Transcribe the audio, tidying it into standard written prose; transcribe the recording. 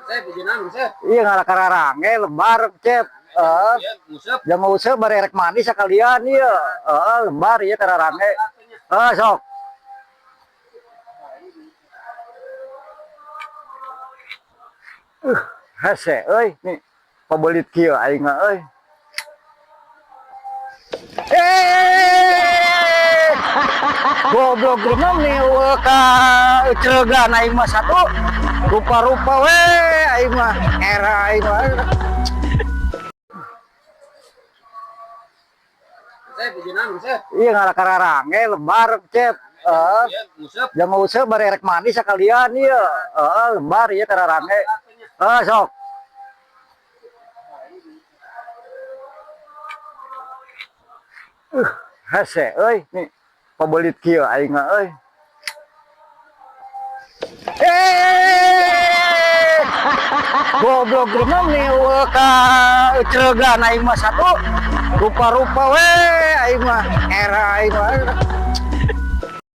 Sep, izinan, Sep. Iya, ngalah lebar, Cep. Heeh. Iya, nguseup. Jang useup bari rek mandi sekalian ieu. Heeh, lebar ieu kararange. Heeh, sok. Hese euy, nih pabelit kieu aing mah euy. Eh! Goblok geuneuh nih eueuh ka ceregan aing mah satu. Rupa-rupa we aing mah, era aing mah. Sep, izinan, Sep. Iya, ngalah kararange lebar, Cep. Heeh. Iya, nguseup. Jang useup bari rek mandi sekalian ieu. Heeh, lebar ieu kararange. Heeh, sok. Hese euy, nih pabelit kieu aing mah euy. Eh! Goblok geuneuh nih eueuh ka ceregan aing mah satu. Rupa-rupa we aing mah, era aing mah.